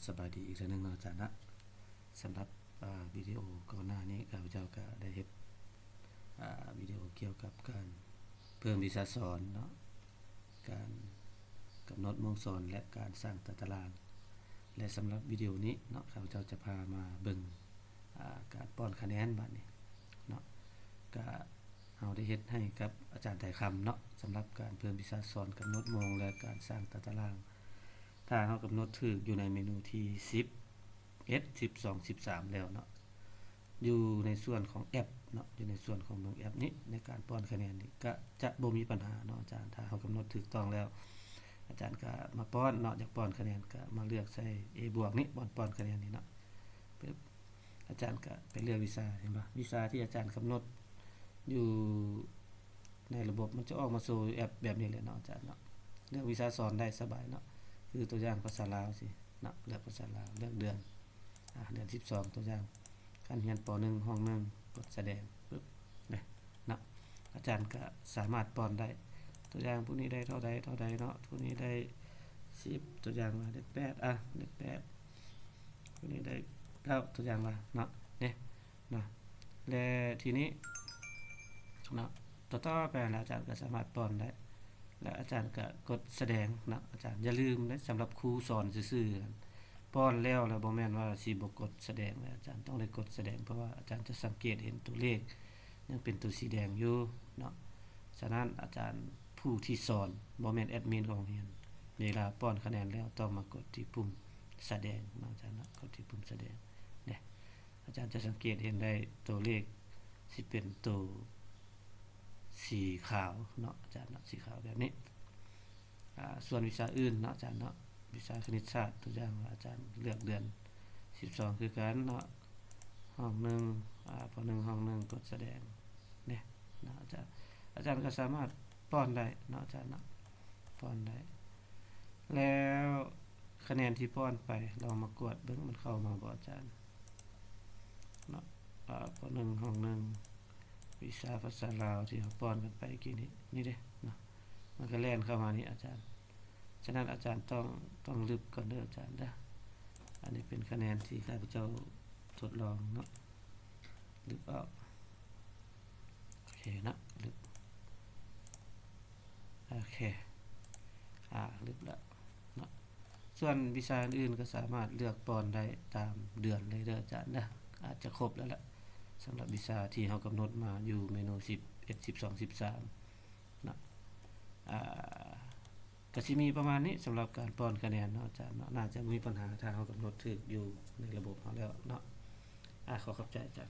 ສະບາຍດີອີກເທື່ອໜຶ່ງເນາະອາຈານເນາະ. ສຳລັບ ເອີ ວິດີໂອກ່ອນໜ້ານີ້ ຂ້າພະເຈົ້າກໍໄດ້ເຮັດ ເອີ ວິດີໂອກ່ຽວກັບການເພີ່ມວິຊາສອນເນາະ, ການກຳນົດໂມງສອນ ແລະ ການສ້າງຕາຕະລາງ. ແລະ ສຳລັບວິດີໂອນີ້ເນາະ ຂ້າພະເຈົ້າຈະພາມາເບິ່ງ ອາ ການປ້ອນຄະແນນບາດນີ້ເນາະ. ກະເຮົາໄດ້ເຮັດໃຫ້ກັບອາຈານໄຕຄຳເນາະ ສຳລັບການເພີ່ມວິຊາສອນ, ກຳນົດໂມງ ແລະ ການສ້າງຕາຕະລາງ. ຖ້າເຮົາກຳນົດຖືກຢູ່ໃນເມນູທີສິບເອັດ ສິບສອງ ສິບສາມແລ້ວເນາະ ຢູ່ໃນສ່ວນຂອງແອັບເນາະ, ຢູ່ໃນສ່ວນຂອງເບິ່ງແອັບນີ້ ໃນການປ້ອນຄະແນນນີ້ ກະຈະບໍ່ມີບັນຫາເນາະອາຈານ. ຖ້າເຮົາກຳນົດຖືກຕ້ອງແລ້ວ ອາຈານກະມາປ້ອນເນາະ, ຢາກປ້ອນຄະແນນກະມາເລືອກໃສ່ A ບວກນີ້ ບ່ອນປ້ອນຄະແນນນີ້ເນາະ. ປຶບ ອາຈານກະໄປເລືອກວິຊາ ເຫັນບໍ່? ວິຊາທີ່ອາຈານກຳນົດຢູ່ໃນລະບົບ ມັນຈະອອກມາໂຊຢູ່ແອັບແບບນີ້ແຫຼະເນາະອາຈານເນາະ. ເລືອກວິຊາສອນໄດ້ສະບາຍເນາະ, ຄືຕົວຢ່າງພາສາລາວຊີ້ເນາະ, ເລືອກພາສາລາວ ເລືອກເດືອນ ອາ ເດືອນສິບສອງ ຕົວຢ່າງ ການຮຽນ ປໍໜຶ່ງ ຫ້ອງໜຶ່ງ ກົດສະແດງ ປຶບ ເນາະ ອາຈານກະສາມາດປ້ອນໄດ້. ຕົວຢ່າງຜູ້ນີ້ໄດ້ເທົ່າໃດ ເທົ່າໃດເນາະ, ຜູ້ນີ້ໄດ້ສິບ ຕົວຢ່າງວ່າ ເລກແປດ ອາ ເລກແປດ ຜູ້ນີ້ໄດ້ເກົ້າ ຕົວຢ່າງວ່າເນາະ ເດ້ເນາະ. ແລະ ທີນີ້ເນາະ ຕໍ່ໆໄປແລ້ວອາຈານກໍສາມາດປ້ອນໄດ້ ແລະ ອາຈານກໍກົດສະແດງເນາະ. ອາຈານຢ່າລືມເດ້ ສຳລັບຄູສອນຊື່ໆ ປ້ອນແລ້ວ ແລ້ວບໍ່ແມ່ນວ່າຊິບໍ່ກົດສະແດງເດ້, ອາຈານຕ້ອງໄດ້ກົດສະແດງ ເພາະວ່າອາຈານຈະສັງເກດເຫັນຕົວເລກຍັງເປັນຕົວສີແດງຢູ່ເນາະ. ສະນັ້ນອາຈານຜູ້ທີ່ສອນ ບໍ່ແມ່ນແອດມິນຂອງໂຮງຮຽນ ເວລາປ້ອນຄະແນນແລ້ວຕ້ອງມາກົດທີ່ປຸ່ມສະແດງເນາະ ອາຈານເນາະ, ກົດທີ່ປຸ່ມສະແດງເດ້. ອາຈານຈະສັງເກດເຫັນໄດ້ຕົວເລກຊິເປັນໂຕສີຂາວເນາະ ອາຈານເນາະ, ສີຂາວແບບນີ້. ອາ ສ່ວນວິຊາອື່ນເນາະ ອາຈານເນາະ, ວິຊາຄະນິດສາດ ຕົວຢ່າງວ່າອາຈານເລືອກເດືອນສິບສອງຄືກັນເນາະ, ຫ້ອງໜຶ່ງ ອາ ປໍໜຶ່ງ ຫ້ອງໜຶ່ງ ກົດສະແດງເດ້ເນາະ ອາຈານ. ອາຈານກໍສາມາດປ້ອນໄດ້ເນາະ ອາຈານເນາະ, ປ້ອນໄດ້. ແລ້ວຄະແນນທີ່ປ້ອນໄປ ລອງມາກວດເບິ່ງ ມັນເຂົ້າມາບໍ່ ອາຈານເນາະ. ອາ ປໍໜຶ່ງ ຫ້ອງໜຶ່ງ ວິຊາພາສາລາວທີ່ເຮົາປ້ອນກັນໄປກີ້ນີ້ ນີ້ເດ້ເນາະ, ມັນກໍແລ່ນເຂົ້າມານີ້ອາຈານ. ສະນັ້ນອາຈານຕ້ອງ ຕ້ອງລຶບກ່ອນເດີອາຈານເດີ. ອັນນີ້ເປັນຄະແນນທີ່ຂ້າພະເຈົ້າທົດລອງເນາະ, ລຶບອອກ. ໂອເຄເນາະ, ລຶບ. ໂອເຄ ອາ ລຶບແລ້ວເນາະ. ສ່ວນວິຊາອື່ນໆກໍສາມາດເລືອກປ້ອນໄດ້ຕາມເດືອນເລີຍເດີອາຈານເດີ. ອາດຈະຄົບແລ້ວລະ ສຳລັບວິຊາທີ່ເຮົາກຳນົດມາຢູ່ເມນູສິບເອັດ ສິບສອງ ສິບສາມເນາະ. ອາ ກໍຊິມີປະມານນີ້ສຳລັບການປ້ອນຄະແນນເນາະອາຈານເນາະ, ໜ້າຈະບໍ່ມີບັນຫາຖ້າເຮົາກຳນົດຖືກຢູ່ໃນລະບົບເຮົາແລ້ວເນາະ. ອາ ຂໍຂອບໃຈອາຈານ.